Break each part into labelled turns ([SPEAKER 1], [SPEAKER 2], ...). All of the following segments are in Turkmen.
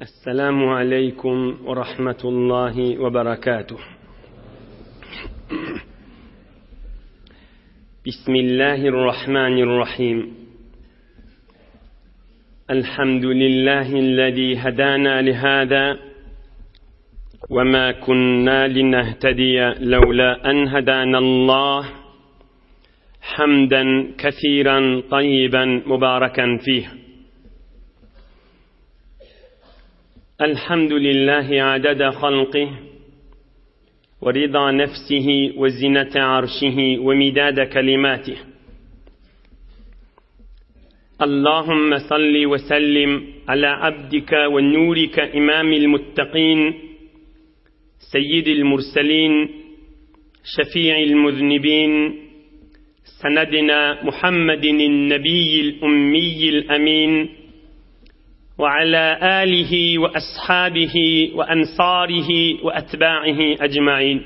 [SPEAKER 1] السلام عليكم ورحمة الله وبركاته بسم الله الرحمن الرحيم الحمد لله الذي هدانا لهذا وما كنا لنهتدي لولا أن هدانا الله حمدا كثيرا طيبا مباركا فيه الحمد لله عدد خلقه ورضا نفسه وزنة عرشه ومداد كلماته اللهم صل وسلم على عبدك ونورك إمام المتقين سيد المرسلين شفيع المذنبين سندنا محمد النبي الأمي الأمين وعلى آله وأصحابه وأنصاره وأتباعه أجمعين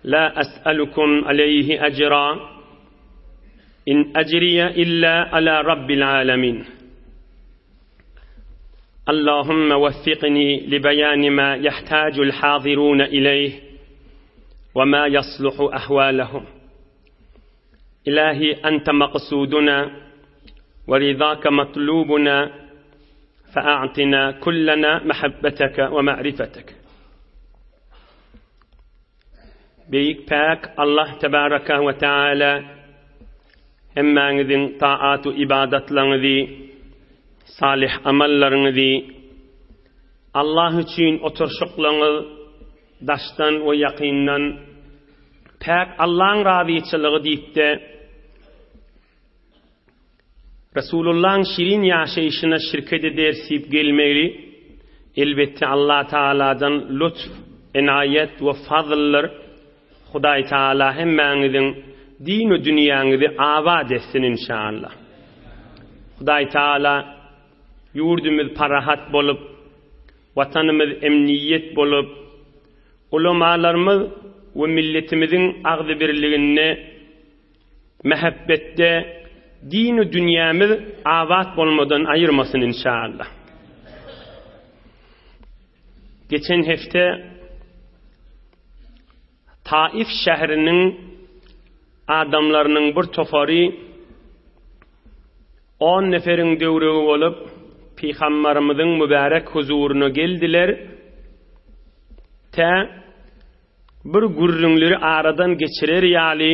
[SPEAKER 1] لا أسألكم عليه أجرا إن أجري إلا على رب العالمين اللهم وفقني لبيان ما يحتاج الحاضرون إليه وما يصلح أحوالهم إلهي أنت مقصودنا ورضاك مطلوبنا فأعطنا كلنا محبتك ومعرفتك Beýik Päk Allah Tebaraka we Teala hemmäňiziň taat-u ybadatlaryňyzy, salyh amallaryňyzy, Allah üçin oturyşyklaryňyz daşdan we ýakyndan Päk Allaň razyçylygy diýip-de, Resulullahyň şirin ýaşaýşyna şirket ederis diýip gelmegi, elbetde Allah Tagaladan lutf, enaýat we fazldyr. Hudaý Tagala hemmäňiziň din-u dünýäňizi abat etsin inşallah. Hudaý Tagala ýurdumyz parahat bolup, Watanymyz emniýet bolup, ulamalarymyz we milletimiziň agzybirliginde Mähebbetde dinu dünýämiz abat bolmadan aýyrmasyn inşallah. Geçen hepde Taif şäheriniň adamlarynyň bir topary on neferiň döwregi bolup Pygambarymyzyň mübärek huzuryna geldiler. Tä Bir gürrüňleri aradan geçirer ýaly,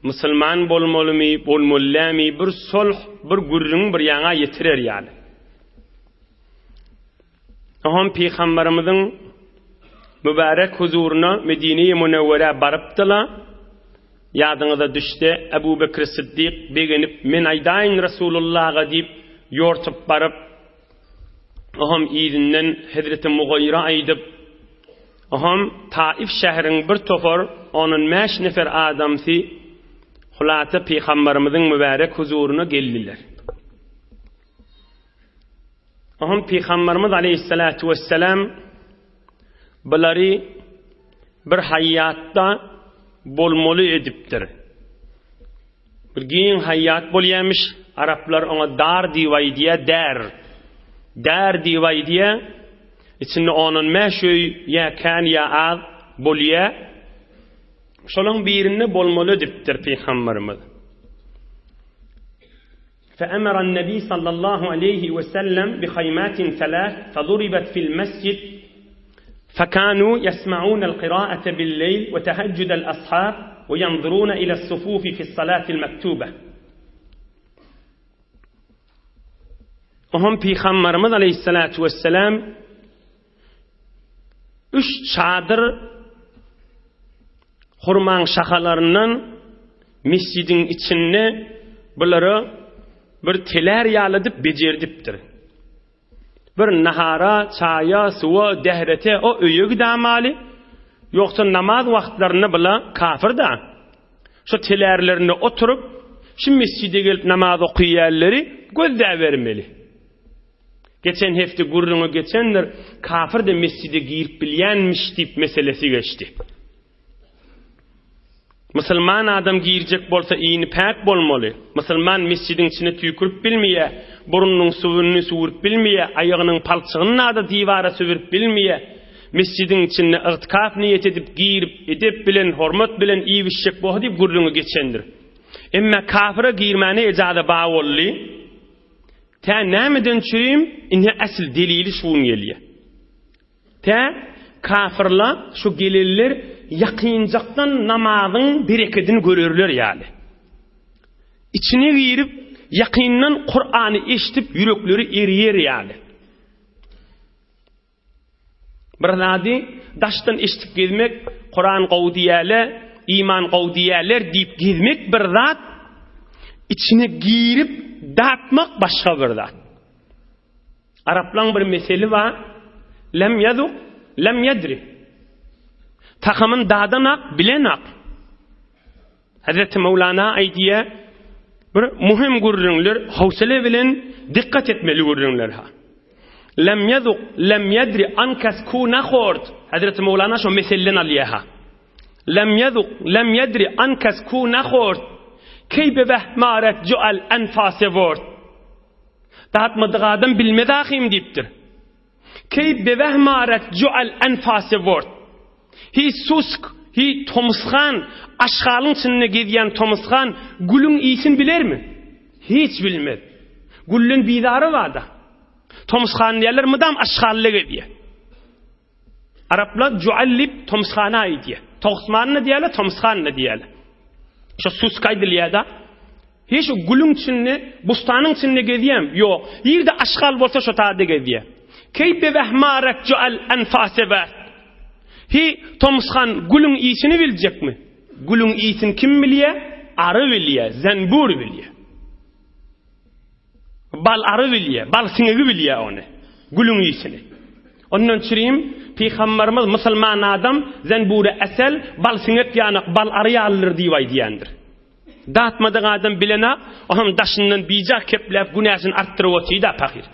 [SPEAKER 1] musulman bolmalymy, bolmaly dälmi, bir sulh, bir gürrüňi bir ýaňa ýetirer ýaly. Oňam Pygamberimiziň mübärek huzuryna Medine-i Münewwerä barypdylar. Ýadyňyza düşse, Ebu Bekr Siddik begenip, men aýdaýyn Resulullaha diýip, ýortup baryp, Oňam yzyndan hezreti Mugaýra aýdyp, Oňam Taif şäheriň bir topar ondan mäş nefer adamsy hulasa pygambarymyzyň mübärek huzuryna geldiler. Oňam pygambarymyz aleýhissalatu wessalam bulary bir haýýatda bolmaly edipdir. Bir giň haýýat bolýamyş, araplar oňa dar diýip aýdýar, där. Där diýip aýdýar. Içinde ondan mäş öý ýa kän ýa az bolýar. Şolaň birinde bolmaly edipdir pygamberimiz. فأمر النبي صلى الله عليه وسلم بخيمات ثلاث فضربت في المسجد فكانوا يسمعون القراءة بالليل وتهجد الأصحاب وينظرون إلى الصفوف في الصلاة المكتوبة Oňam Pygamberimiz aleyhissalatu vesselam üç çadyr hurmaň şahalaryndan mesjidiň içinde bulara bir telär ýaly edip becerdipdir. Bir nahara, çaýa, suwa, dährete o öýe gidamaly. Ýogsa namaz wagtlarynda bula kafir-da. Şo telärlerinde oturyp, şu mesjide gelip namaz okaýanlary gözläbermeli. Geçen hepde gürrüňi geçendir, kafir-de mesjide girip bilýänmiş diýip meselesi geçdi. Musulman adam girjek bolsa ini päk bolmaly. Musulman mesjidiň içine tüýkürip bilmeýär. Burnunyň suwuny süwürip bilmeýär, aýagynyň palçygyny-da diwara süwürip bilmeýär. Mesjidiň içinde ygtykaf niýet edip girip, edep bilen, hormat bilen iýip-içjek bolsa diýip gürrüňi geçendir. Emma kafyra girmäne ejaza bar boldy. Tä nämeden çürim, ine äsl delili şu gün gelýär. Tä kafyrla şu gelenler ýakynjakdan namazyň berekedini görerler ýaly. Içine girip, ýakyndan Kurany eşidip ýürekleri eriýer ýaly. Bir zady daşdan eşidip gezmek, Kuran gowy diýýärler, iman gowy diýýärler diýip gezmek bir zat, içine girip datmak başga bir zat. Araplaň bir meseli bar, Lem ýazuk, lem ýedri. Tagamyn dadanak, bilenak. Hazreti Mewlana aýdýar, bir muhim gürrüňler, howsele bilen dikkat etmeli gürrüňler ha. Lem ýazuk, lem ýedri, ankas ku nahord. Hazreti Mewlana şo meselden alýar ha. Lem ýazuk, lem ýedri, ankas ku nahord. Key be wehmaret jual anfase word. Datmadyk adam bilmez ahym diýipdir. Key bewehmaret jual anfase word. Hi susk, hi tomusgan, aşgalyň içinde gezýän tomusgan gülüň ysyn bilermi? Hiç bilmez. Gülden bizary bar-da. Tomusgan diýerler mydam aşgally gezýär. Araplar jual diýip tomshana aýdýar. Togsman-da diýýärler, tomshan-da diýýärler. Şo suska aýdylýar-da. Hiç şu gülüň içinde, bustanyň içinde gezýäm? Ýok. Nirde aşgal bolsa şo taýda gezýär. Keýpe wehmarek jual anfase wert. Hi tomshan gülüň işini biljekmi? Gülüň işini kim bilýär? Ary bilýär, zenbur bilýär. Bal ary bilýär, bal siňegi bilýär ony, gülüň ysyny. Ondan çürim, Pygambarymyz musulman adam zenbure esel, bal siňek ýanak, bal ary ýalydyr diýip aýdýandyr. Datmadyk adam bilenak, o hem daşyndan bija kepläp günäsini artdyryp otyr-da pahyr.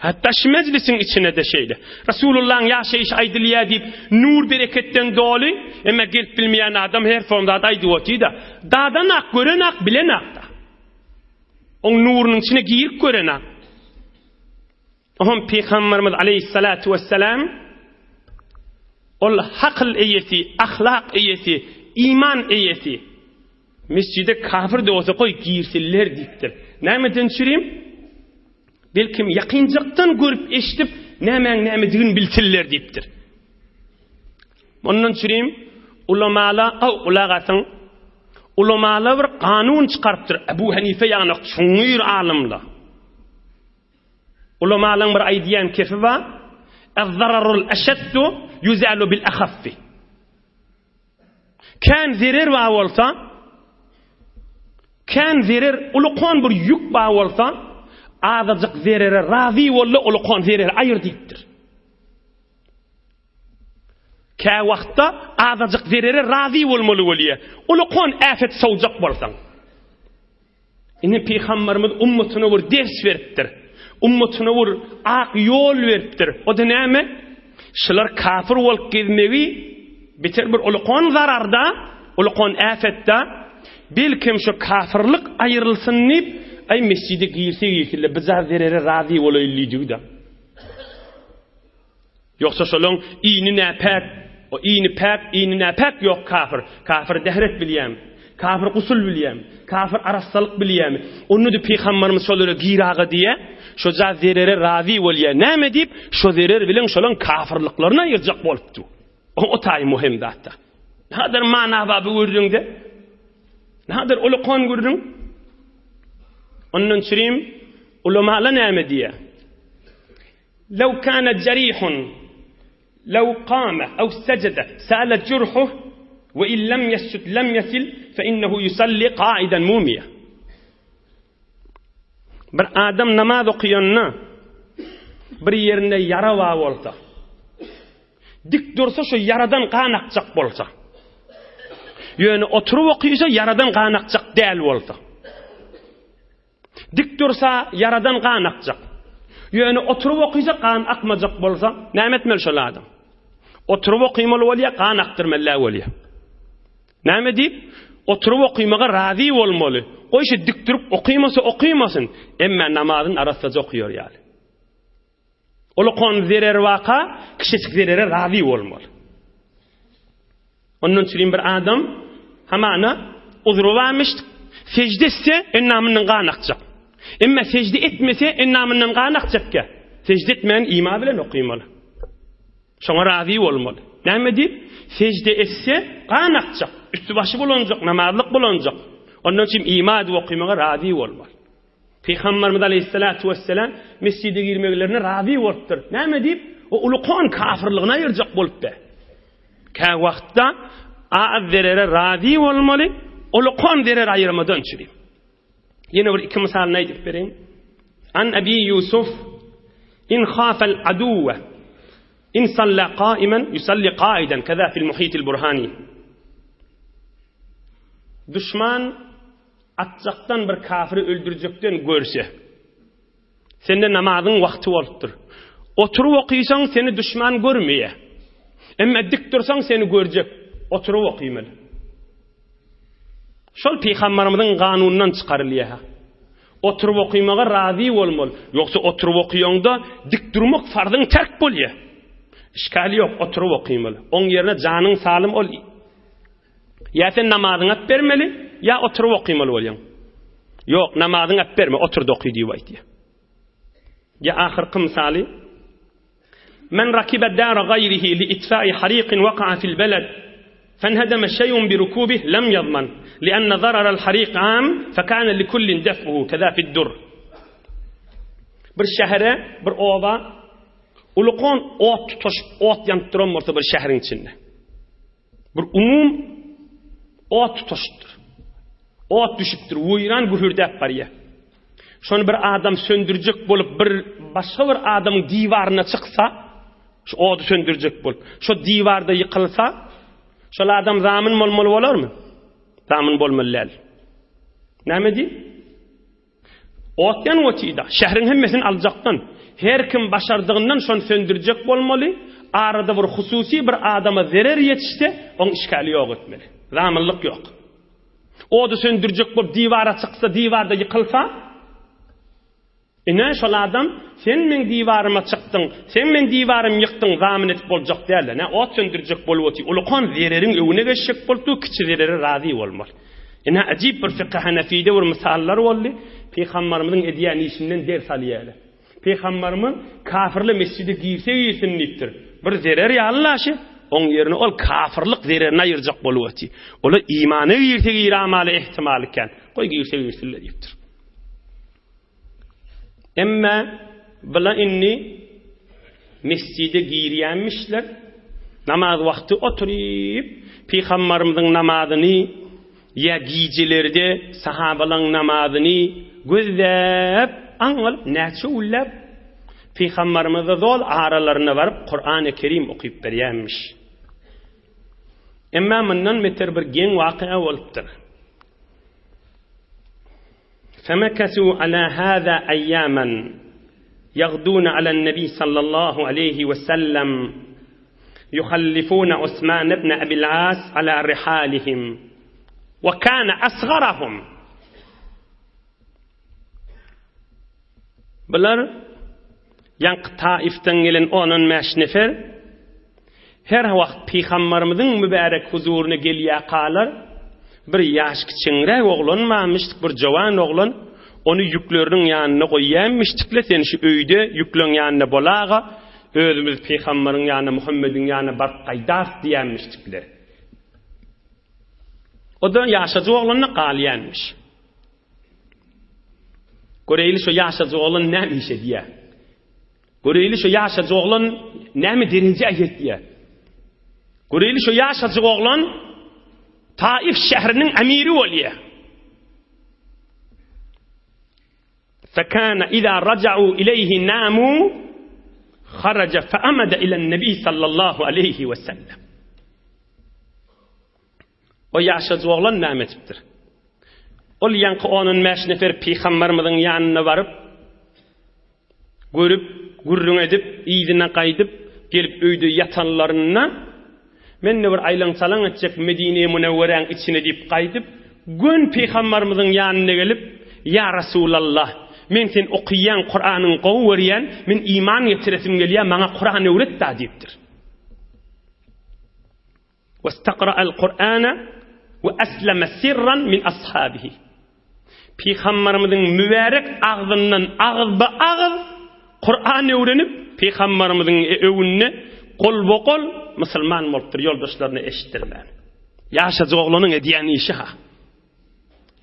[SPEAKER 1] Hatda şu mejlisiň içine-de şeýle. Resulullahyň ýaşaýşy aýdylýar diýip, nur bereketden doly, emma gelip bilmeýän adam her som zat aýdyp otyr-da. Dadanak, görenak, bilenak-da. Oň nurunyň içine girip görena. Oňam Pygamberimiz aleyhissalatu vesselam ol hakyl eýesi, ahlak eýesi, iman eýesi. Mesjide kafir de bolsa goý girsinler diýipdir. Nämeden çürim? Belkim ýakynjakdan görüp eşidip nämäň nämedigini bilsinler diýipdir. Ondan çürim ulamala aw gulak asyň. Ulamala bir kanun çykarypdyr. Ebu Hanife ýagny çuňňur alymla. Ulamalaň bir aýdýan kefi bar. Ez-zararul eşeddu yuzalu bil ahaffi. Kän zerer bar bolsa, kän zerer, ulukon bir ýük bar bolsa, azajyk zerere razy bolda ulukon zereri aýyr diýipdir. Käwagtda azajyk zerere razy bolmaly bolýar. Ulukon äpet sowjak bolsaň. Ine pygamberimiz ummatyna bir ders beripdir. Ummatyna bir ak ýol beripdir. O-da näme? Şular kafir bolup gezmegi beter bir ulukon zararda, ulukon äpetde. Belkem şu kafirlik aýrylsyn diýip, aý mesjide girse girsinler, biz zerere razy bolaýyn diýdigi-de. Ýogsa şolaň ini näpäk, o ini päk, ini näpäk ýok kafir. Kafir dehret bilýämi? Kafir gusul bilýämi? Kafir arassalyk bilýämi? Onda-da pygambarymyz şolara gir aga diýýä, şo ja zerere razy bolýa. Näme diýip, şo zerer bilen şolaň kafirlyklaryny aýyrjak bolupdy. O o taýy muhim zatda. Nadir mana bar bu gürrüňde? Nadir ulukan gürrüň? Ondan çürim ulamala näme diýýä? Lew kâne jerihun lew kâme ew secede sâle jurhuh we in lem yesjud lem yesil fe innehu yusalli kaiden mumiye. Bir adam namaz okuyanda bir yerinde yara bar bolsa, dik dursa şu yaradan gan akjak bolsa, ýöne oturyp okysa yaradan gan akjak däl bolsa, Dik dursa ýaradan gan akjak. Ýöne oturyp okysa gan akmajak bolsa, näme etmeli şol adam? Oturyp okymaly bolýar, gan akdyrmaly bolýar. Näme diýip? Oturyp okymaga razy bolmaly. Goý şu dik durup okymasa okymasyn, emma namazyny arassaja okaýar ýaly. Ol okan zerer waka, kiçijik zerere razy bolmaly. Ondan çürim bir adam hamana uzry barmyş, sejde etse endamyndan gan akjak. Emma sejde etmese endamyndan gan akjakka. Sejde etmän ima bilen okymaly. Şoňa razy bolmaly. Näme diýip? Sejde etse gan akjak, üsti başy bulanjak, namazlyk bulanjak. Ondan üçin ima edip okymaga razy bolmaly. Pygamberimiz aleýhissalatu wesselam mesjide girmeglerine razy bolupdyr. Näme diýip? O ulukan kafirligini aýyrjak bolupdy. Kä wagtda az zerere razy bolmaly, ulukan zerer aýyrmadan çüri. Ýene bir iki mysalyny aýdyp bereýin. An Abi Ýusuf in khafal aduwa in salla qaiman yusalli qaidan kaza fil muhitil burhani. Duşman atjakdan bir kafiri öldürjekden görse, sende namazyň wagty bolupdyr. Oturyp okysaň seni duşman görmeýär. Emma dik dursaň seni görjek. Oturyp okymaly. Şol pygambarymyzyň ganunyndan çykarylýar. Oturyp okymaga razy bolmaly. Ýogsa oturyp okaýaňda dik durmak farzyň terk bolýar. Işgal ýok, oturyp okymaly. Oň ýerine janyň salym ol Ýa sen namazyňy at bermeli, ýa oturyp okymaly bolýaň. Ýok, namazyňy at berme, otur-da oky diýip aýdýar. Ýa ahyrky mysaly, Men rakibe dara gaýrihi li itfa'i hariqin waka'a fil beled, fenhedeme şeý'un bi rukubih lem ýazman, li'enne zararal hariq am, fekane li kullin def'uhu, keza fid dur. Bir şähere, bir oba ulukan ot tutaşyp, ot ýanyp duran bolsa bir şäheriň içinde. Bir umum ot tutaşypdyr. Ot düşüpdir, weýran gühürdäp barýar. Şony bir adam söndürjek bolup bir başga bir adamyň diwaryna çyksa, şu ody söndürjek bolup, şo diwarda ýykylsa, şol adam zamyn bolmaly bolarmy? Zamyn bolmaly däl. Näme diýip? Ot ýanyp otyda. Şäheriň hemmesini aljakdan. Her kim başardygyndan şony söndürjek bolmaly. Arada bir hususy bir adama zerer ýetişse, oň işgäli ýok etmeli. Zamynlyk ýok. Ody söndürjek bolup diwara çyksa, diwarda ýykylsa, Ine, şol adam, Sen meň diwaryma çykdyň, sen meň diwarymy ýykdyň, zamyn edip boljak däl-de, nä, ot söndürjek bolup otyr. Ulukan zereriň öňüne geçjek bolup dur, kiçi zerere razy bolmaly. Ine, ajyp bir fykhy hanefide bir mysallar boldy. Pygambarymyzyň edýän işinden ders alýarlar. Pygambarymyz kafirler mesjide girse girsin diýipdir. Bir zerer ýaly-la şi. Oň ýerine ol kafirlik zererini aýyrjak bolup otyr. Olar imana girse giramaly ehtimaly kän. Goý girse girsinler diýipdir. Emma bula indi mesjide girýänmişler. Namaz wagty oturyp, Pygambarymyzyň namazyny ýa gijelerde sahabalaň namazyny gözläp, aňalyp näçe günläp Pygambarymyza zol aralaryna baryp Kurany Kerim okyp berýänmiş. Emma mundan beter bir geň wakyýa bolupdyr. Femekesû alâ hâzâ eyyâmen ýagdûne alen-nebi sallallahu aleýhi we sellem ýuhallifûne Usmân ibn Ebil As alâ rihâlihim we kâne asgarahum. Bular ýaňky Taifden gelen on-on bäş nefer her wagt Pygambarymyzyň mübärek huzuryna gelýärkalar, bir ýaş kiçeňräk oglan barmyşdyk, bir jowan oglan, ony ýükleriniň ýanynda goýýarmyşdykle, sen şu öýde ýükleň ýanynda bolaga, özümiz Pygambaryň ýanyna, Muhammediň ýanyna baryp gaýdarys diýýärmişdikler. O-da ýaşajyk oglanda galýarmyş. Göreýli şo ýaşajyk oglan näme iş edýär? Göreýli şo ýaşajyk oglan näme derejä ýetýär? Göreýli şo ýaşajyk oglan Taif şäheriniň emiri bolýar. Fekana iza raja'u ileýhi namu haraja feamada ilen nebi sallallahu aleýhi we sellem. O ýaşajyk oglan näme edipdir? Ol ýaňky on-on bäş nefer pygambarymyzyň ýanyna baryp, görüp, gürrüň edip, yzyna gaýdyp, gelip öýde ýatanlarynda, Men-de bir aýlaň-çalaň etjek Medine-i Münewweräň içine diýip gaýdyp, gön pygambarymyzyň ýanyna gelip, Ýa Resulallah! Men sen okyýan Kuranyňy gowy görýän, men iman getiresim gelýär, maňa Kuran öwret-dä diýipdir. Westakra'al Kur'ana we aslama sirran min ashabihi. Pygambarymyzyň mübärek agzyndan agyzba-agyz Kuran öwrenip, pygambarymyzyň öwünde golba-gol musulman bolupdyr, ýoldaşlaryna eşitdirmän. Ýaşajyk oglanyň edýän işi-ha.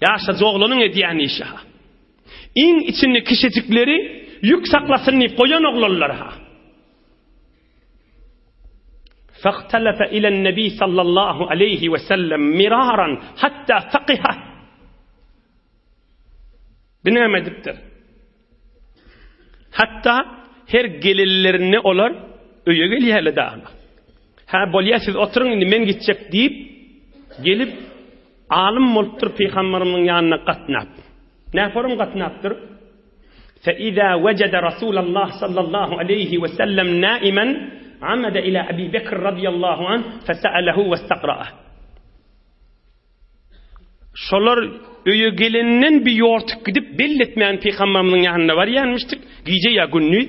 [SPEAKER 1] Ýaşajyk oglanyň edýän işi-ha. Iň içinde kişejikleri ýük saklasyn diýip goýan oglanlar-ha. Fahtalafa ilen nebi sallallahu aleýhi we sellem miraran hatta fakiha. Bu näme edipdir? Hatda her gelenlerinde olar öýe gelýärler dagy. Hä bolýa siz oturyň indi men gitjek diýip gelip alym bolupdyr pygamberimiziň ýanyna gatnap. Näforum gatnapdyr? Fe-izâ wejede Rasûlallâh sallallahu aleýhi we sellem nâimen, amede ilâ Ebî Bekr radiyallahu anh, fese'elehu westakra'ah. Şolar öýe gelenden bir ýortup gidip, belli etmän Pygamberimiziň ýanyna barýanmyşdyk, gije ýa gündiz.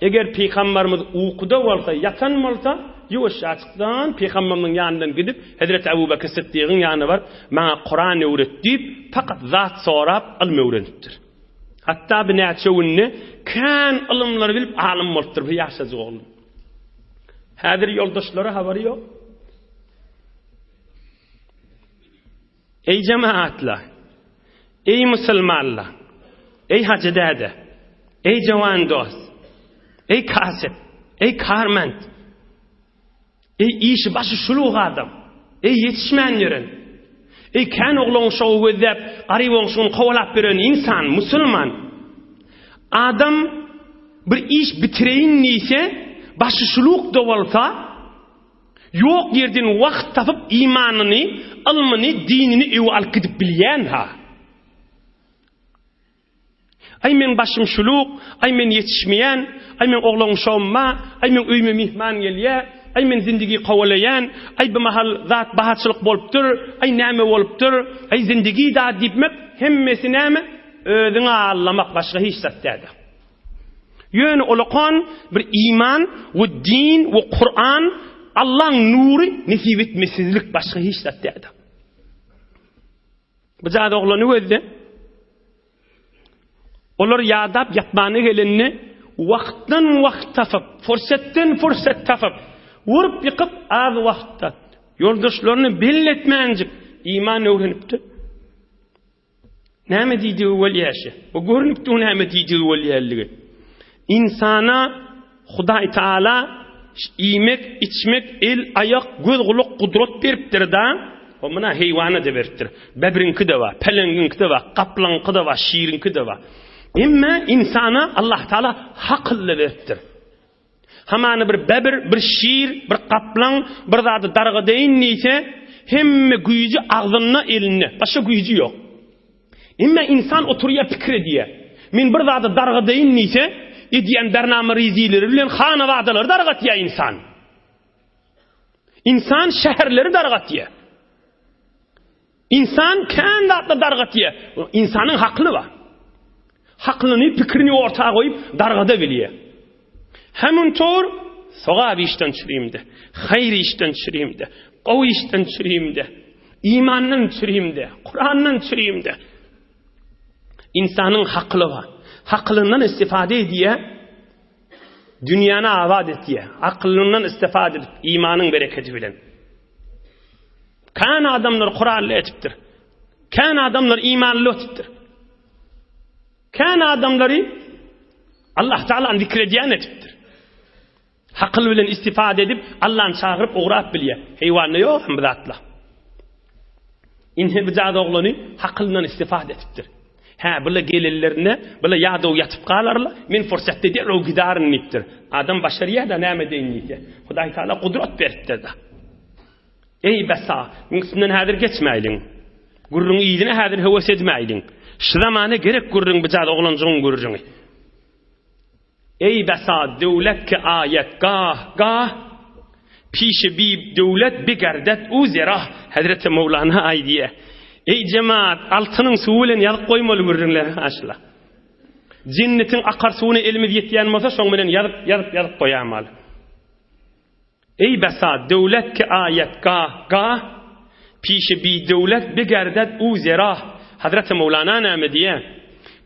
[SPEAKER 1] Eger Pygamberimiz ukuda bolsa, ýatan bolsa, ýuwaşjaçykdan Pygamberimiziň ýanyndan gidip, Hezreti Ebu Bekr Syddygyň ýanyna baryp, Maňa Kuran öwret diýip, pakat zat sorap, ylym öwrenipdir. Hatda bir näçe günde kän ylymlary bilip, alym bolupdyr bu ýaşajyk oglan. Häzir ýoldaşlara habary ýok. Eý jemaatlar! Eý musulmanlar! Eý hajy däde! Eý jawan dost! Eý kasyp! Eý karment! Eý işi başy şuluk adam! Eý ýetişmän ýören! Eý kän oglan-uşagy gözläp, garyp oňşugyny kowalap ýören ynsan, musulman! Adam bir iş bitireýin diýse, başy şuluk-da bolsa, Ýok ýerden wagt tapyp imanyny, ylmyny, dinini öe alyp gidip bilýän-ha. Aý meň başym şuluk, aý men ýetişmeýän, aý meň oglan uşagym ba, aý meň öýüme myhman gelýä, aý men zindigi kowalaýan, aý bu mahal zat bahaçylyk bolupdyr, aý näme bolupdyr, aý zindigi da diýipmek hemmesi näme? Özüňi aldamak başga hiç zat däl. Ýöne olakan bir iman we din we Kuran Allaň nury nesip etmesizlik başga hiç zat däldir. Bu zat oglany gözde. Olar ýadap ýatmana gelende wagtdan wagt tapyp, fursatdan fursat tapyp, urup ýykyp az wagtda ýoldaşlaryny belli etmänjik iman öwrenipdir. Näme diýdigi bolýaşy? Bu görnüp dur näme diýdigi bolýanlygy. Insana Hudaý Taala iýmek, içmek, el, aýak, göz, gulak gudrat beripdir da. O muna heýwana da beripdir. Bebriňki de bar, peleňiňki de bar, gaplaňky de bar, şiriňki de bar. Emma insana Allah Taala hakyl beripdir. Hamana bir bebir, bir şir, bir gaplaň bir zady dargadeýin diýse, hemme güýji agzynda, elinde. Başga güýji ýok. Emma ynsan oturýar, pikir edýär. Men bir zady dargadeýin diýse, edýän bernama-rezileri bilen hanabadalary dargatýar ynsan. Ynsan şäherleri dargatýar. Ynsan kän zatlar dargatýar. Ynsanyň hakly bar. Haklyny, pikirini orta goýup dargada bilýär. Hemun tor sogap işden çürimde, haýyr işden çürimde, gowy işden çürimde, imandan çürimde, Kurandan çürimde. Ynsanyň hakly bar. Haklyndan istifade edýär. Dünýäni abat etýär. Aklyndan istifade edip, imanyň bereketi bilen. Kän adamlar Kur'anly etipdir. Kän adamlar imanly etipdir. Kän adamlary Allah Teala'ny zikr edýän etipdir. Hakyl bilen istifade edip, Allah'ny çagyryp ugrap bilýär. Heýwanda ýok hem bu zatlar. Indi bu zat oglany hakylyndan istifade etipdir. Hä, bula gelenlerinde, bula ýadaw ýatyp galarlar, men fursatda derrew gidarin diýipdir. Adam başarýar-da näme edeýin diýse. Hudaý Taala gudrat beripdir-de. Eý besa, muň üstünden häzir geçmäýliň. Gürrüň yzyna häzir höwes edmäýliň. Şu zamana gerek gürrüň bu jaz oglanjygyň gürrüňi. Eý besa döwlet ki aýat gah, gah. Pişi bi döwlet bigerdet u zerah. Hezreti Mowlana aýdýar. Eý jemaat, altynyň suwy bilen ýazyp goýmaly gürrüňleri haşla. Jennetiň akar suwuna elimiz ýetýän bolsa, şoň bilen ýazyp, ýazyp, ýazyp goýamaly. Eý besa döwlet ki aýat gah, gah, pişi bi döwlet bigerdet u zerah. Hazreti Mowlana näme diýýär?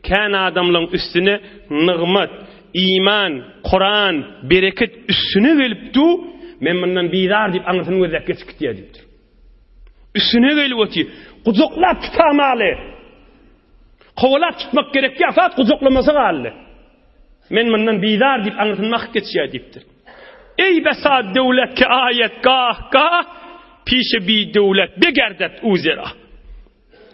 [SPEAKER 1] Kän adamlaň üstüne nygmat, iman, Kuran, bereket üstüne gelip du, men mundan bizar diýip aňyrsyny gözläp geçip gitýär diýipdir. Üstüne gelip otyr. Gujaklap tutamaly. Kowalap tutmak gerek ýa sat gujaklamasa galdy. Men mundan bizar diýip aňyrsyny makyp geçýär diýipdir. Eý besa döwlet ki aýet gah gah pişe bi döwlet begerdet uzera.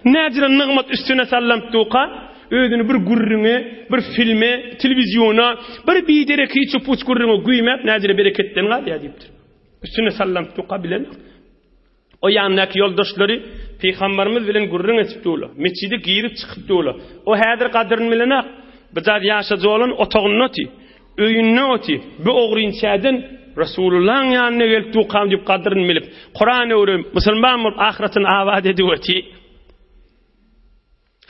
[SPEAKER 1] Näcire nygmat üstüne sallanyp duka, özüni bir gürrüňe, bir filme, telewiziona, bir biderek hiç puç gürrüňe güýmäp näcire bereketden galýar diýipdir. Üstüne sallanyp duka bilenok. O ýanyndaky ýoldaşlary Pygambarymyz bilen gürrüň edip durlar. Mesjide girip çykyp durlar. O häzir gadyryny bilenok. Bijaz ýaşajy bolan otagynda oty. Öýünde oty. Bu ogrynçäden Resulullahyň ýanyna gelip dukam diýip gadyryny bilip, Kuran öwrenip, musulman bolup ahyretini abat edip oty.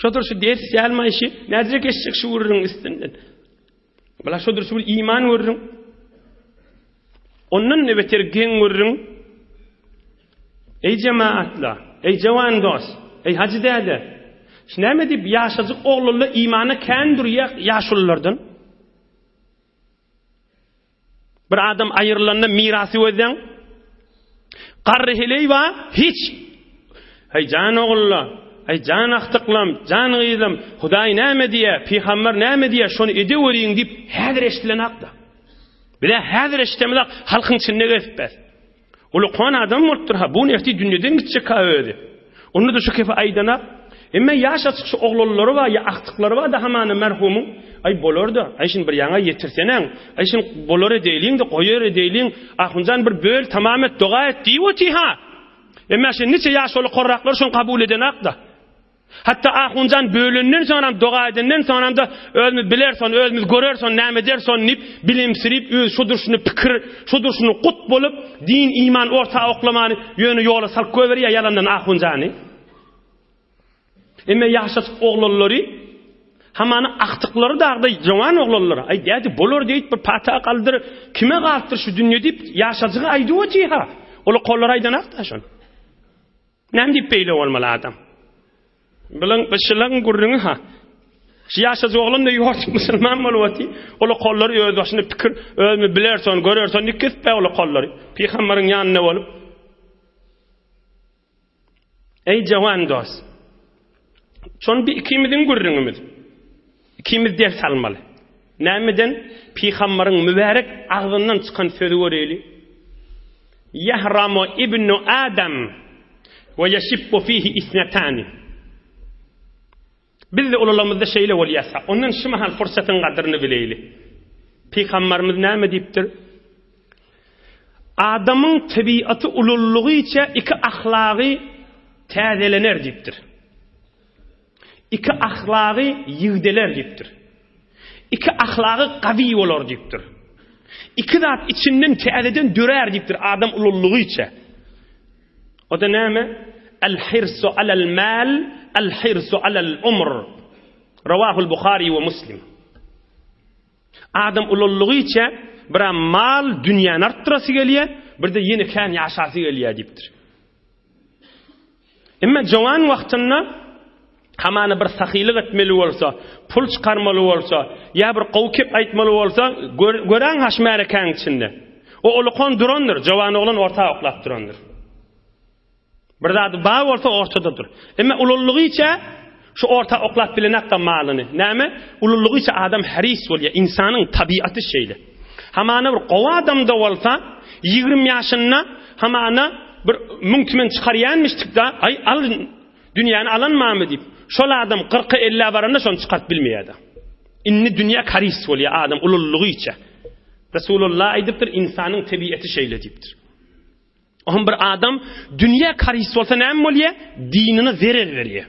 [SPEAKER 1] Şodur şu ders dälmi işi? Nädire geçjek şu gürrüň üstünden? Bula şodur şu bir iman gürrüň. Ondan ne beter geň gürrüň. Eý jemaatla, eý jawan dost, eý hajy däde. Şu näme diýip ýaşajyk oglanlar imana kän durýar ýaşululardan? Bir adam aýrylanda mirasy gözleň. Garry heleý bar, hiç. Heý jan ogulla, heý jan agtyklam, jan gyzym, Hudaý näme diýýär, pygamber näme diýýär, şony edeweriň diýip häzir eşidilenakda. Bize häzir eşidemizak, halkyň içinde gezip bes. Ulukan adam bolupdyr ha, bu ertir dünýeden gitjek ha özi. Onda-da şu kefi aýdana, emma ýaş açyk şu oglanlary bar, ýa agtyklary bar da hamana merhumyň, aý bolar-da, aý şuny bir ýaňa ýetirseneň, aý şuny bolar edeýliň-de, goýar edeýliň, ahunjan bir böl, tamam et, doga et diýip otyr ha. Emma şindi niçe ýaşuly korraklar şuny kabul edenak-da. Hatda ahunjan bölenden soňram doga edenden soňram-da özümiz bilerson, özümiz görerson, näme ederson diýip bilimsirip öz şu durşuny pikir, şu durşuny gut bolup din iman orta oklamany ýöne ýola salyp goýberýär ýalandan ahunjany. Emme ýaşajyk oglanlary hamana agtyklary dagda jowan oglanlar. Aý dädi bolar diýip bir pata galdyr, kime galypdyr şu dünýe diýip ýaşajygy aýdyp otyr-ha. Olar kollar aýdanak-da şony. Näme diýip beýle bolmaly adam? Bilen gyşylaň gürrüňi ha. Şu ýaşajyk oglan da ýortuk musulman bolup oty. Ola kollary öz başyna pikir, özümi bilerson, görerson diýip kesip ola kollary. Pygambaryň ýanynda bolup. Eý jawan dost. Şony bir ikimiziň gürrüňimiz. Ikimiz ders almaly. Nämeden? Pygambaryň mübärek agzyndan çykan sözi göreli. Ýahramu ibnu Adam we ýeşibbu fihi isnetani. Biz-de ulalamyzda şeýle bolýarsa, ondan şu mahal pursatyň gadyryny bileýli. Pygambarymyz näme diýipdir? Adamyň tebigaty ulallygyça iki ahlagy täzelener diýipdir. Iki ahlagy ýigdeler diýipdir. Iki ahlagy gawy bolar diýipdir. Iki zat içinden täzeden dörär diýipdir adam ulullygyça. O-da näme? El-hirsu alel mal, el-hirsu alel umr. Rawahul Buhari we Muslim. Adam ulullygyça bir mal dünýäni artdyrasy gelýär, bir-de ýene kän ýaşasy gelýär diýipdir. Emma jowan wagtynda hamana bir sahylyk etmeli bolsa, pul çykarmaly bolsa, ýa bir gowy kep aýtmaly bolsa, göräň haş märekäň içinde. O ulukan durandyr, jowan oglan orta oklap durandyr. Bir zady bar bolsa ortadadyr. Emma ulullygyça şu orta oklap bilenakda malyny. Näme? Ulullygyça adam haris bolýar. Ynsanyň tabiaty şeýle. Hamana bir gowy adam-da bolsa, 20 ýaşynda hamana bir müň tümen çykarýanmyşdyk-da, aý, al, dünýäni alan mamy diýip, şol adam kyrka, ellä baranda şony çykaryp bilmeýär-de. Indi dünýä koris bolýar adam ulullygyça. Resulullah aýdypdyr, ynsanyň tebiaty şeýle diýipdir. Ohm bir adam dünýä koris bolsa näme bolýar? Dinine zerer berýär.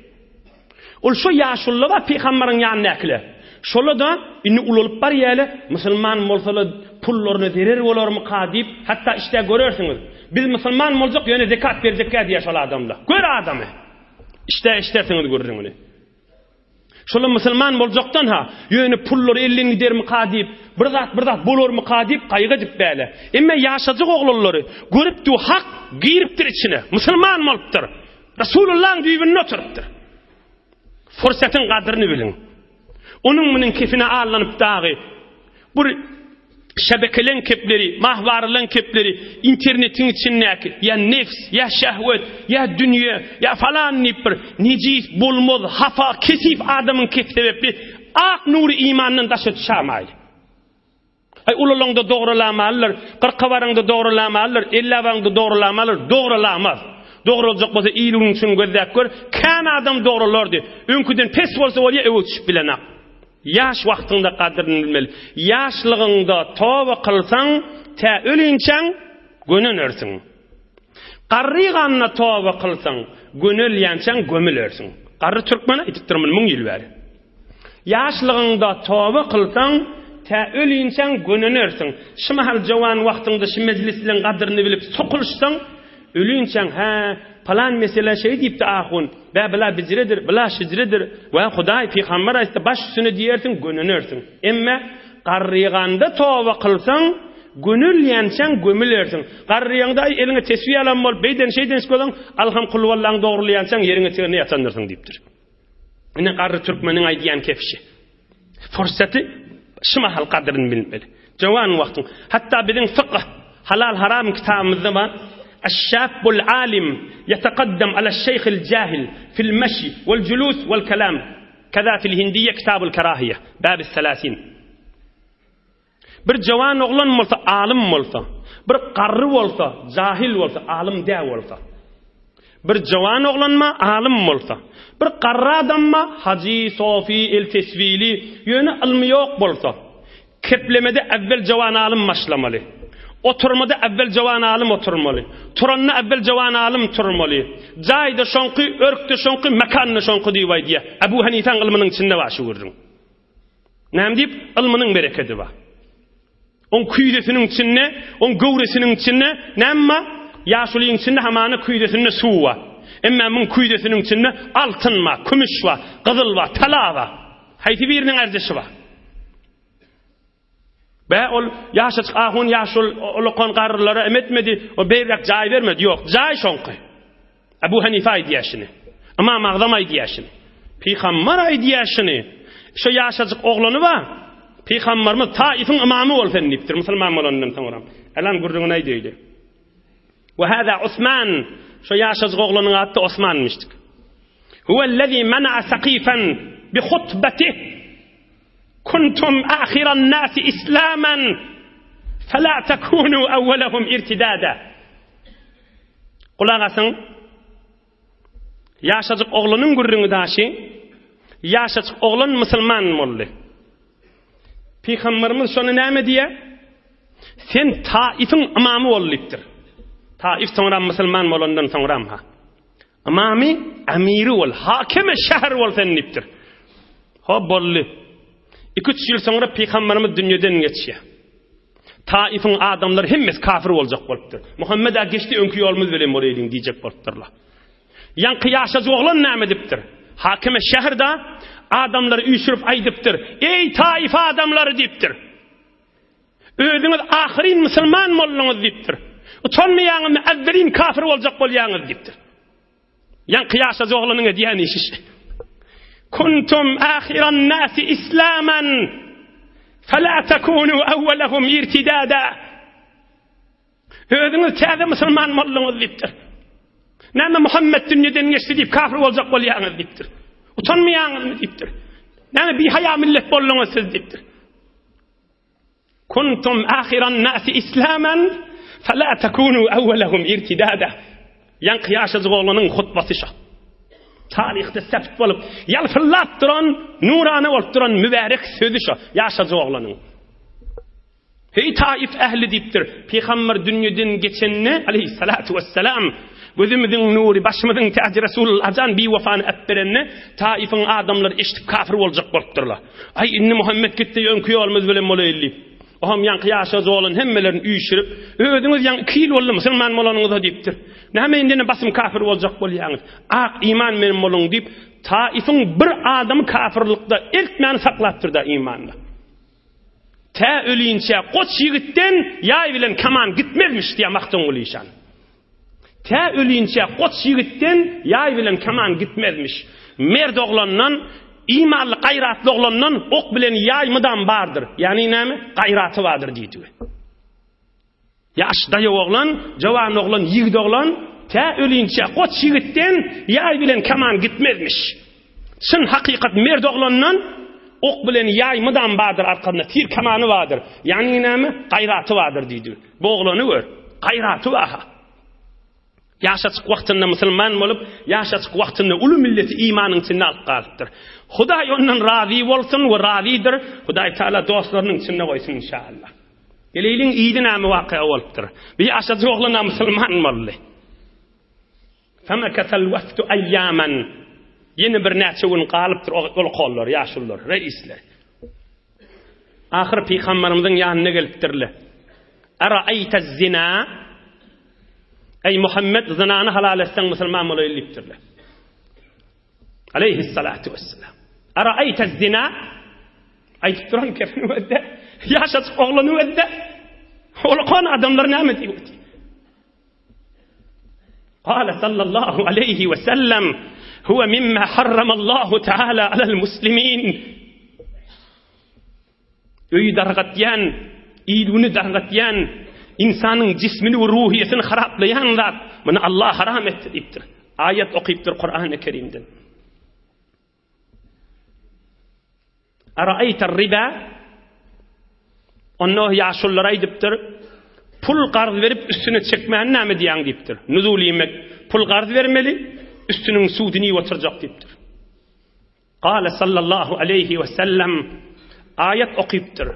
[SPEAKER 1] Ol şo ýaşulylar bar pygambaryň ýanyndakylar. Şola-da indi ulalyp barýaly, musulman bolsalar pullaryna zerer bolarmyka diýip, hatda işdä görersiňiz. Biz musulman boljak, ýöne zekat berjekkä diýýär şol adamlar. Gör adamy. Işdä eşdersiňiz gürrüňini. Şola musulman boljakdan-ha, ýöne pullary elden gidermika diýip, bir zat, bir zat bolarmyka diýip gaýgy edip bäle. Emme ýaşajyk oglanlary görüp du hak giripdir içine, musulman bolupdyr. Resulullahyň düýbünde oturypdyr. Fursatyň gadryny biliň. Onuň munuň kefine allanyp dagy bir şebekeleň kepleri, mahwarylaň kepleri, internetiň içindäki ýa nefs, ýa şehwet, ýa dünýe, ýa falan diýip bir nejis, bolmaz, hapa, kesif adamyň kefi sebäpli ak nury imandan daşa düşämaýly. Aý ulalaňda dogralamalydyr, kyrka baraňda dogralamalydyr, ellä baraňda dogralamalydyr, dogralamaz. Dograljak bolsa il-günüň üçin gözläp gör, kän adam dogralardy. Öňküden pes bolsa bolýa öwe düşüp bilenak. Ýaş wagtyňda gadryny bilmeli. Ýaşlygyňda toba kylsaň, tä ölinçäň gönenersiň. Garryganda toba kylsaň, gönelýänçäň gömülersiň. Garry türkmen aýdypdyr muny müň ýyl bäri. Ýaşlygyňda toba kylsaň, tä ölinçäň gönenersiň. Şu mahal jowan wagtyňda şu mejlisleň gadryny bilip sokulyşsaň, ölinçäň, hä, pylan meselä şeý diýipdi ahun, bä bula bijredir, bula şijredir, wä Hudaý, pygamber aýtdy, baş üstüne diýersiň, gönenersiň. Emme garryganda toba kylsaň, gönelýänçäň gömülersiň. Garryýaňda aý eliňe tesbi alan bolup, beýden şeýden şykasaň, alham kulwallaň dogrulaýançaň ýeriň eteginde ýatandyrsyň diýipdir. Ine garry türkmeniň aýdýan kefşi. Fursaty şu mahal gadryny bilmeli. Jowan wagtyň. Hatda biziň fykh, halal haram kitabymyzda bar. Eş-şabbul alim ýetekaddem aleş-şeýhil jahil fil meşi wel julus wel kelam. Keza fil hindiýe kitabul kerahiýe. Babis selasin. Bir jowan oglan bolsa, alym bolsa, bir garry bolsa, jahil bolsa, alym däl bolsa. Bir jowan oglanma, alym bolsa, bir garry adamma, hajy, sofi, el tesbili, ýöne ylmy ýok bolsa, keplemede äwwel jowan alym başlamaly. Oturmada äwwel jowan alym oturmaly. Turanda äwwel jowan alym turmaly. Jaýda şoňky, örkde şoňky, mekanda şoňky diýip aýdýar. Ebu Hanifaň ylmynyň içinde bar şu gürrüň. Näme diýip? Ylmynyň berekedi bar. Oň küýzesiniň içinde, oň göwresiniň içinde näme bar? Ýaşulyň içinde hamana küýzesinde suw bar. Emma muň küýzesiniň içinde altyn bar, kümüş bar, gyzyl bar, tala bar. Haýsy biriniň erzişi bar? Bä ol ýaşajyk ahun ýaşul ulakan garrylara em etmedi, o beýräk jaý bermedi. Ýok, jaý şoňky. Ebu Hanife aýdýar şuny. Ymam Agzam aýdýar şuny. Pygambar aýdýar şuny. Şu ýaşajyk oglany bar. Pygambarymyz Taifiň ymamy bol sen diýipdir, musulman bolandan soňra. Elan gürrüňini aýdaýdy. Wa hada Osman, şu ýaşajyk oglanyň ady Osmanmyşdyk. Huwellezî mena'a sakifan bi hutbetih. Kuntum ahiran nasi islaman fela tekunu awwalahum irtidada. Gulak asyň. Ýaşajyk oglanyň gürrüňi daşy. Ýaşajyk oglan musulman boldy. Pygamberimiz şony näme diýýär? Sen Taifiň ymamy bol diýipdir. Taif soňra musulman bolandan soňram ha. Ymamy, emiri bol, hakeme şäher bol sen diýipdir. Hop boldy. 2-3 ýyl soňra pygamberimiz dünýeden geçýär. Taifiň adamlary hemmesi kafir boljak bolupdyr. Muhammed-ä geçdi öňki ýolumyz bilen boleýliň diýjek bolupdyrlar. Ýaňky ýaşajy oglan näme edipdir? Hakime şäherde adamlary üýşürip aýdypdyr. Eý Taif adamlary diýipdir. Özüňiz ahyryn musulman bolduňyz diýipdir. Utanmaýaňyzmy äwwelin kafir boljak bolýaňyz diýipdir. Ýaňky ýaşajy oglanyň edýän işi şi. Kuntum ahiran nasi islaman fela takunu awwalahum irtidada. Özüňiz täze musulman bolduňyz diýipdir. Näme Muhammed dünýeden geçdi diýip kafir boljak bolýaňyz diýipdir. Utanmaýaňyzmy diýipdir. Näme bihaýa millet bolduňyz siz diýipdir. Kuntum ahiran nasi islaman fela takunu awwalahum irtidada. Ýaňky ýaşajyk oglanyň hutbasy şo. Taryhda sept bolup, ýalpyldap duran, nurana bolup duran mübärek sözi şo ýaşajyk oglanyň. Heý Taif ähli diýipdir. Pygamber dünýeden geçende aleyhissalatu vesselam. Gözümiziň nury, başymyzyň täji Resulullah jan biwefany äpberende, Taifiň adamlary eşidip kafir boljak bolupdyrlar. Aý, indi Muhammet gitdi, öňki ýolumyz bilen bolaýly diýip. Oňam ýaňky ýaşajy oglan hemmelerini üýşürip, Özüňiz ýaňy iki ýyl boldy musulman bolanyňyza diýipdir. Näme indi ene basym kafir boljak bolýaňyz? Ak iman bilen boluň diýip, Taifiň bir adamy kafirlikde eltmäni saklapdyr-da imanda. Tä ölinçä goç ýigitden ýaý bilen kaman gitmezmiş diýýär Magtymguly işan. Tä ölinçä goç ýigitden ýaý bilen kaman gitmezmiş. Mert oglandan, imanly, gaýratly oglandan ok bilen ýaý mydam bardyr. Ýagny näme? Gaýraty bardyr diýdigi. Ýaş daýaw oglan, jowan oglan, ýigit oglan tä ölinçä goç ýigitden ýaý bilen kaman gitmezmiş. Çyn hakykat mert oglandan ok bilen ýaý mydam bardyr arkasynda tir kamany bardyr. Ýagny näme? Gaýraty bardyr diýdi. Bu oglany gör. Gaýraty bar-ha. Ýaşajyk wagtynda musulman bolup, ýaşajyk wagtynda uly milleti imanyň içinde alyp galypdyr. Hudaý ondan razy bolsun we razydyr. Hudaý Taala dostlarynyň içinde goýsun inşallah. Geleýliň yzy näme waka bolupdyr? Bir ýaşajyk oglan-a musulman boldy. Femekesel wefdu ayyaman. Ýene birnäçe gün galypdyr ol kollar, ýaşulular, reisler. Ahyr pygamberimiziň ýanyna gelipdirler. Araýte zina? Eý Muhammed, zinany halal etseň musulman bolaýyn diýipdirler. Aleyhissalatu vesselam. Araýte zina? Aýdyp duran kepini özde, ýaşajyk oglany özde. Ol adamlar näme diýip Kale sallallahu aleyhi ve sellem huve mimma harramallahu teala alel muslimin. Öýi dargatýan, il-güni dargatýan, ynsanyň jismini we ruhyýetini haraplaýan zat, muny Allah haram etdi diýipdir. Aýat okypdyr Kurany Kerimden. Araýta riba? Onda ýaşulular aýdypdyr, pul garz berip üstüne çekmäni näme diýýäň diýipdir. Nuzul iýmek, pul garz bermeli, üstüniň suduny iýip oturjak diýipdir. Gale sallallahu aleýhi we sellem aýat okypdyr.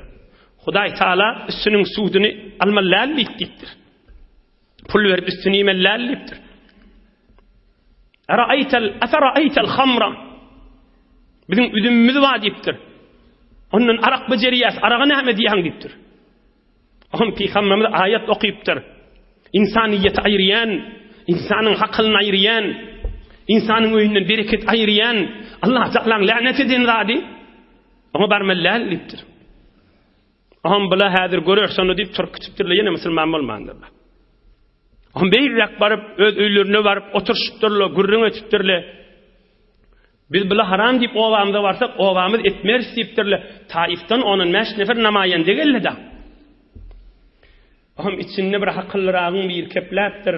[SPEAKER 1] Hudaý Taala üstüniň suduny almaly däl diýipdir. Pul berip üstüni iýmeli däl diýipdir. Eraýtel eferaýtel hamra. Biziň üzümimiz bar diýipdir. Ondan arak bejerýäs, araga näme diýýäň diýipdir. Oňa pygamberimiz aýat okypdyr. Ynsanyýeti aýyrýan, ynsanyň hakylyny aýyrýan, ynsanyň öýünden bereket aýyrýan, Allah Tagalaň länet eden zady. Oňa barmaly däl diýipdir. Oňa bula häzir görer şony diýip turup gitipdirler, ýene musulman bolmandyrlar. Oňa beýräk baryp, öz öýlerine baryp oturyşypdyrlar, gürrüň etipdirler. Biz bula haram diýip obamyza barsak, obamyz etmeris diýipdirler. Taifden ondan bäş nefer namaýende geldi-de. Oňam içinde bir hakyllyragyň biri kepläpdir.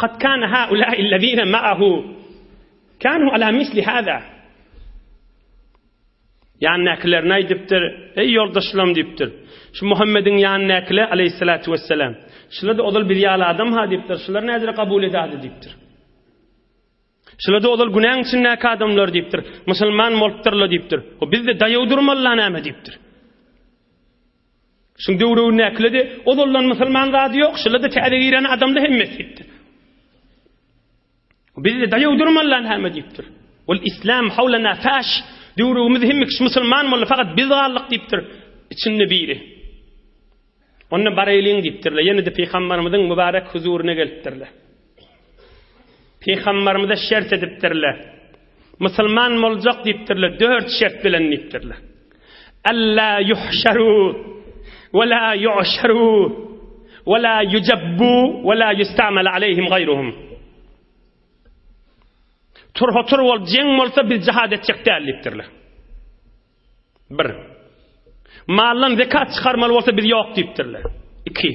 [SPEAKER 1] Kad kana haulai allazina ma'ahu kanu ala misli hada. Ýanyndakylerine aýdypdyr, Eý ýoldaşlarym diýipdir. Şu Muhammediň ýanyndakylar aleýhissalatu wessalam. Şular-da ozal biz ýaly adam-ha diýipdir. Şular nädire kabul edadi diýipdir. Şular-da ozal günäň içindäki adamlar diýipdir. Musulman bolupdyrlar diýipdir. O biz-de daýaw durmaly-la näme diýipdir. Şuň döwründäkiler-de ozaldan musulman zady ýok, şular-da täze giren adamlar hemmesi diýipdir. Biz-de daýaw durmaly-la näme diýipdir. Ol islam hawlana faş, döwrümiz hemme kişi musulman boldy, fakat biz galdyk diýipdir. Içinde biri. Onda baraýlyň diýipdirler. Ýene-de pygamberimiziň mübarek huzuryna gelipdirler. Pygamberimize şert edipdirler. Musulman boljak diýipdirler, dört şert bilen diýipdirler. Alla yuhşaru we la yu'şaru we la yujabbu we la yustamal aleyhim gayruhum. Tur-hotur bolup jeň bolsa biz jihad etjek däl diýipdirler. Bir. Maldan zekat çykarmaly bolsa biz ýok diýipdirler. Iki.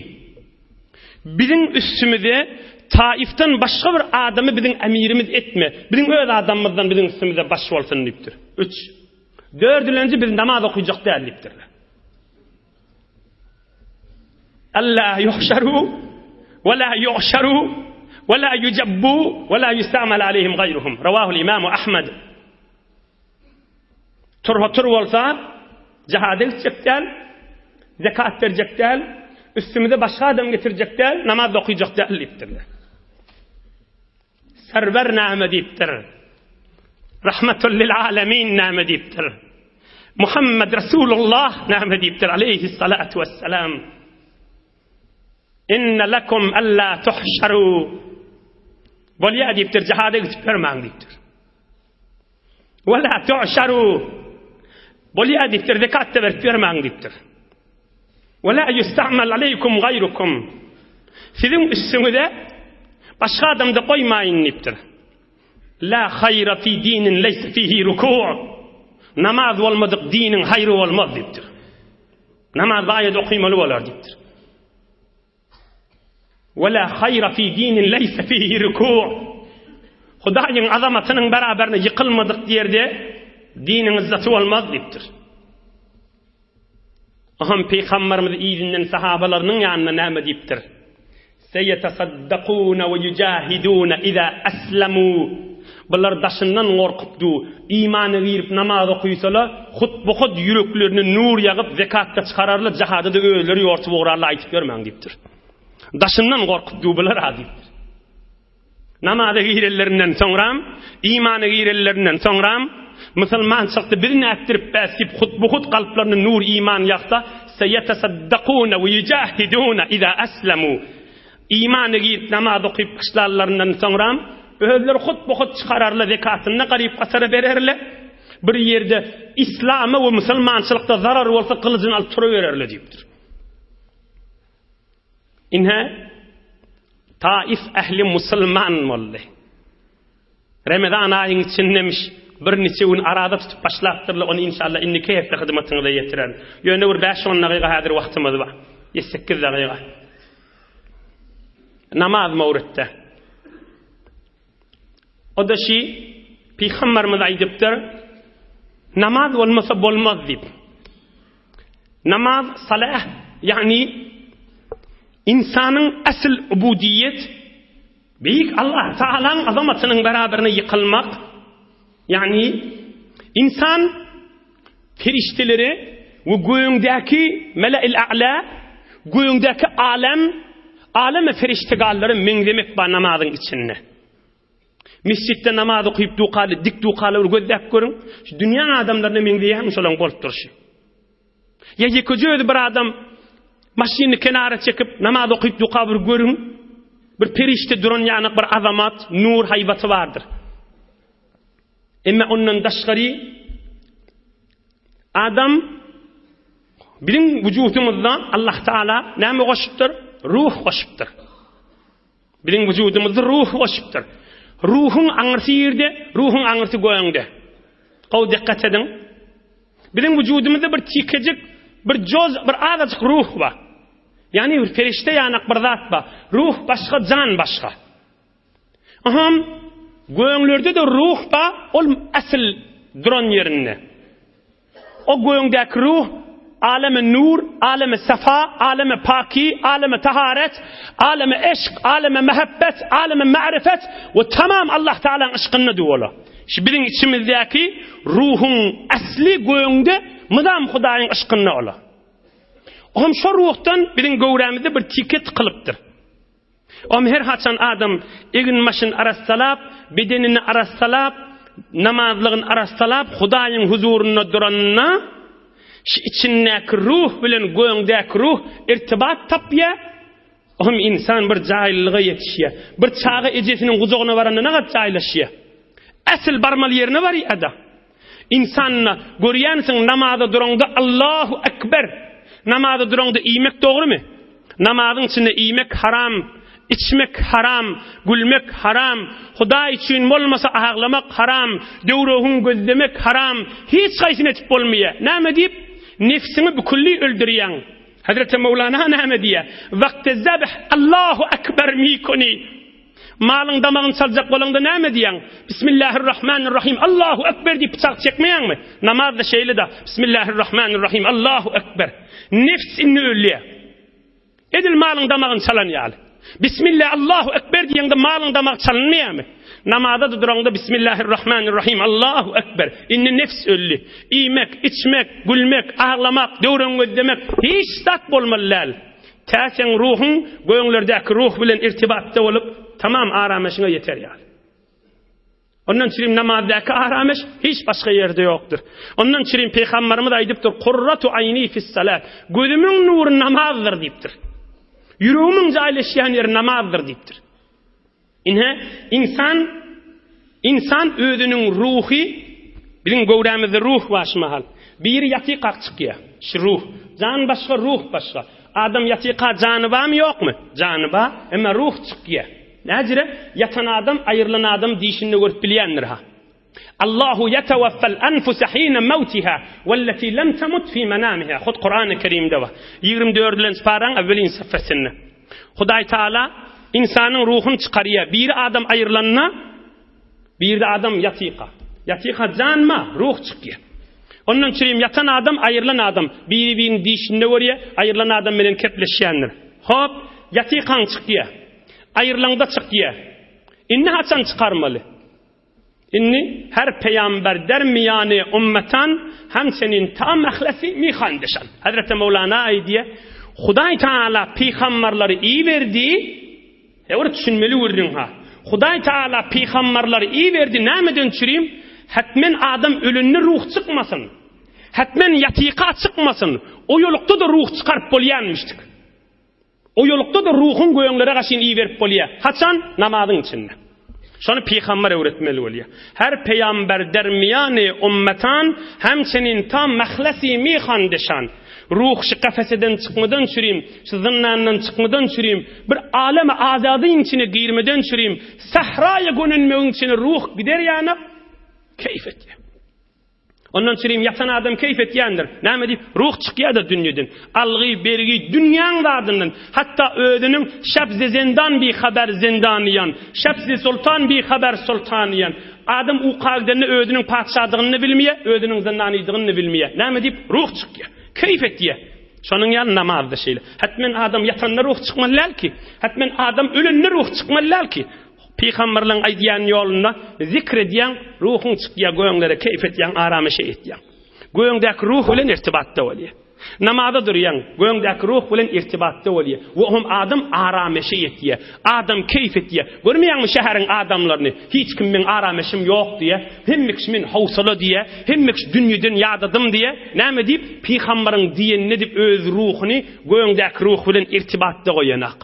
[SPEAKER 1] Biziň üstümize Taifden başga bir adamy biziň emirimiz etme. Biziň öz adamymyzdan biziň üstümize baş bolsun diýipdir. Üç. Dördülenji biz namaz okuyjak däl diýipdirler. Alla yuhşaru we la yu'şaru we la yujabbu we la yustamal aleyhim gayruhum. Rawahul İmam Ahmed. Turha-tur bolsa, jihada gitjek däl, zekat berjek däl, üstümize başga adam getirjek däl, namaz okyjak däl diýipdirler. Serwer näme diýipdir? Rahmetul lil alemin näme diýipdir? Muhammed Resulullah näme diýipdir aleyhi salatu vesselam? Inne lekum alla tuhşaru. Bolýa diýipdir, jihada gidip bermäň diýipdir. Ve la tuhşaru. Bolýa diýipdir, zekat da berip bermäň diýipdir. Ve la yustamal aleykum gayrukum. Siziň üstüňize başga adam da goýmaýyn diýipdir. La hayra fi dinin leysa fihi ruku'. Namaz bolmadyk diniň haýry bolmaz diýipdir. Namaz baýat okymaly bolar diýipdir. Ve la hayra fi dinin leysa fihi ruku'. Hudaýyň azamatynyň beraberine ýykylmadyk ýerde diniň yzzaty bolmaz diýipdir. Aham Pygamberimiz yzyndan sahabalarynyň ýanyna näme diýipdir? Seýetasaddakuna we ýujahiduna iza aslamu. Bular daşyndan gorkup du, imana girip namaz okysala, hut-bu-hut ýüreklerine nur ýagyp zekat-da çykararlar, jahada-da özleri ýortup ugrarlar aýtyp ýörmäň diýipdir. Daşyndan gorkup du bular-a diýipdir. Namaza girenlerinden soňram, imana girenlerinden soňram, musulmançylykda biz nätdirip bäs diýip hut-bu-hut kalplaryna nur iman ýagsa, seýetesaddakuna we ýujahiduna iza aslamu. Imana girip namaz okyp başlanlaryndan soňram, özleri hut-bu-hut çykararlar zekatyny garyp-gasara bererler. Bir ýerde islama we musulmançylykda zarar bolsa gylyjyny alyp turubererler diýipdir. Ine, Taif ähli musulman boldy. Remezan aýyň içindemiş, bir niçe gün araza tutup başlapdyrlar, ony inşallah indiki hepde hyzmatyňyza ýetirerin. Ýöne bir bäş-on dagyga häzir wagtymyz bar. Ýedi-sekiz dagyga. Namaz mowritde. O-da şi, Pygamberimiz aýdypdyr, namaz bolmasa bolmaz diýip. Namaz salah, ýagny ynsanyň asyl ubudiýet, beýik Allah Taalaň azamatynyň beraberine ýykylmak, ýagny ynsan perişdelere we gögüňdäki mele'il a'la, gögüňdäki alem, aleme periştegallara meňzemek bar namazyň içinde. Mesjitde namaz okyp dukaly, dik dukaly bir gözläp görüň. Şu dünýäň adamlaryna meňzeýärmi şolaň bolup durşy? Ýa ýekeje özi bir adam maşynyny kenara çekip namaz okyp duka bir görüň. Bir perişde duran ýanak bir azamat, nur haýbaty bardyr. Emma ondan daşgary adam biziň wujudymyzda Allah Taala näme goşupdyr? Ruh goşupdyr. Biziň wujudymyzda ruh goşupdyr. Ruhuň aňyrsy ýerde, ruhuň aňyrsy göňde. Gowy dikkat ediň. Biziň wujudymyzda bir tikejik, bir joz, bir azajyk ruh bar. Ýagny bir perişde ýanak bir zat bar. Ruh başga, jan başga. Aham, göňlerde-de ruh bar, ol asyl duran ýerinde. O göňdäki ruh alemi nur, alemi safa, alemi paki, alemi taharet, alemi eşk, alemi mehebbet, alemi ma'rifet we tamam Allah Taalanyň yşkynda duwala. Şu biziň içimizdäki ruhuň asly göňde mydam Hudaýyň yşkynda ola. Ohm şo ruhdan biziň göwrämizde bir tike tykylypdyr. Om her haçan adam egin-başyny arassalap, bedenini arassalap, namazlygyny arassalap, Hudaýyň huzurynda duranda, şu içindäki ruh bilen göňdäki ruh irtibat tapýar, om ynsan bir jaýlylyga ýetişýär. Bir çaga ejesiniň gujagyna baranda nagat jaýlaşýar. Äsl barmaly ýerine barýar-da. Ynsanda görýänsiň namaza duraňda Allahu Ekber. Namaza duraňda iýmek dogrymy? Namazyň içinde iýmek haram, içmek haram, gülmek haram, Hudaý üçin bolmasa aglamak haram, döwregiň gözlemek haram, hiç haýsyny etip bolmaýar. Näme diýip? Nefsiňi bükülli öldürýäň. Hazreti Mewlana näme diýýär? Wagty zebh Allahu Ekber mikuni. Malyň damagyny çaljak bolaňda näme diýýäň? Bismillahirrahmanirrahim, Allahu Ekber diýip pyçak çekmeýäňmi? Namaz-da şeýle-de, Bismillahirrahmanirrahim, Allahu Ekber. Nefs indi ölýär. Edil malyň damagyny çalan ýaly. Bismillah, Allahu Ekber diýeňde malyň damagy çalynmaýarmy? Namaza-da duraňda Bismillahirrahmanirrahim, Allahu Ekber. Indi nefs öldi. Iýmek, içmek, gülmek, aglamak, döwran gözlemek hiç zat bolmaly däl. Tä seň ruhuň göňlerdäki ruh bilen irtibatda bolup, tamam arameşiňe ýeter ýaly. Ondan çirim namazdaky arameş hiç başga ýerde ýokdur. Ondan çirim Pygamberimiz aýdypdyr, Kurratu aýni fis-salat. Gözümiň nury namazdyr diýipdir. Ýüregimiň jaýlaşýan ýeri namazdyr diýipdir. Ine, insan insan özüniň ruhy biziň göwrämizde ruh bar şu mahal. Biri ýatykak çykýar. Şu ruh. Jan başga, ruh başga. Adam ýatyka jany barmy, ýokmy? Jany bar, emma ruh çykýar. Näjire, ýatan adam aýrylan adamy dişinde görüp bilýändir-ha. Allahu ýetewaffal anfusa hina mawtiha welleti lem temut fi manamiha. Hut Kurany Kerimde bar. 24-nji paraň awwelin safhasynda. Hudaý Taala ynsanyň ruhuny çykarýar. Biri adam aýrylanda, birde adam ýatyka. Ýatyka jan bar, ruh çykýar. Ondan çürim ýatan adam aýrylan adam biri-birini dişinde görýär, aýrylan adam bilen kepleşýändir. Hop, ýatykaň çykýar. Aýrylaňda çykýar. Indi haçan çykarmaly? Indi her peýamber der miýany ummetan hemçenin ta mehlesi mihandeşan. Hazreti Mewlana aýdýar, Hudaý Taala pygamberleri iberdi. E bir düşünmeli gürrüň ha. Hudaý Taala pygamberleri iberdi nämeden çürim? Hetmen adam ölende ruh çykmasyn. Hetmen ýatyka çykmasyn. Oýalykda-da ruh çykaryp bolýanmyşdyk. Oýalykda-da ruhuň göňlere gaşyn iberip bolýar. Haçan? Namazyň içinde. Şony pygamber öwretmeli bolýar. Her peýamber dermiýany ummetan hemçenin ta mehlesi mihan deşan. Ruh şu kafeseden çykmadan çürim, şu zyndandan çykmadan çürim, bir alemi azadyň içine girmeden çürim, sähraýa gönenmegiň içine ruh gider ýanak, keýf etýär. Ondan çirim ýatan adam keýp etýändir. Näme diýip, ruh çykýar-da dünýeden. Algy, bergi, dünýäň zadyndan, hatda özüniň şäbzi zendan bihaber zendanyýan, şäbzi sultan bihaber sultanyýan. Adam uka gidende özüniň patyşadygyny-da bilmeýär, özüniň zindanydygyny-da bilmeýär. Näme diýip, ruh çykýar. Keýp etýär. Şonuň ýaly namaz-da şeýle. Hetmen adam ýatanda ruh çykmaly däl ki. Hetmen adam ölende ruh çykmaly däl ki. Pygamberleň aýdýan ýolunda zikr edýäň, ruhuň çykýar, göňlere keýp etýäň, arameşe etýäň. Göňdäki ruh bilen irtibatda bolýar. Namaza durýaň, göňdäki ruh bilen irtibatda bolýar. We hom adam arameşe ýetýär. Adam keýp etýär. Görmeýäňmi şäheriň adamlaryny? Hiç kim meň arameşim ýok diýýär. Hemme kişi men howsala diýýär. Hemme kişi dünýeden ýadadym diýýär. Näme diýip? Pygamberiň diýenine diýip öz ruhuny göňdäki ruh bilen irtibatda goýanak.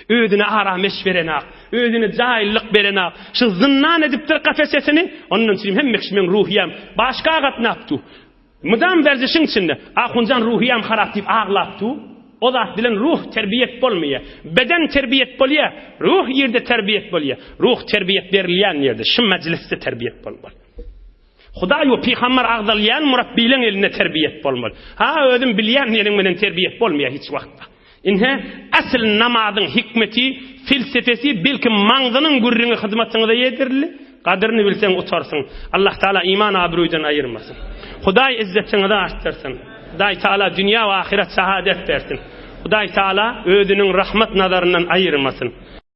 [SPEAKER 1] Özüne arameş berenak, özüne jaýlylyk berenak. Şu zyndan edipdir kafesesini, ondan üçin hemme kişi meň ruhyýam başga gatnap dur. Mydam werzişiň içinde, Ahunjan ruhyýam harap diýip aglap dur. O zat bilen ruh terbiýet bolmaýar. Beden terbiýet bolýar, ruh ýerde terbiýet bolýar. Ruh terbiýet berilýän ýerde, şu mejlisde terbiýet bolmaly. Hudaý we pygamber agzalýan murabbileň elinde terbiýet bolmaly. Ha özüm bilýän diýeniň bilen terbiýet bolmaýar hiç wagtda. Ine, asyl namazyň hikmeti, felsefesi, belki maňzynyň gürrüňi hyzmatyňyza ýetirildi. Gadyryny bilseň utarsyň. Allah Taala iman abruydan aýyrmasyn. Hudaý izzetiňizi artdyrsyn. Hudaý Taala dünýä we ahyret sahadet bersin. Hudaý Taala özüniň rahmat nazaryndan aýyrmasyn.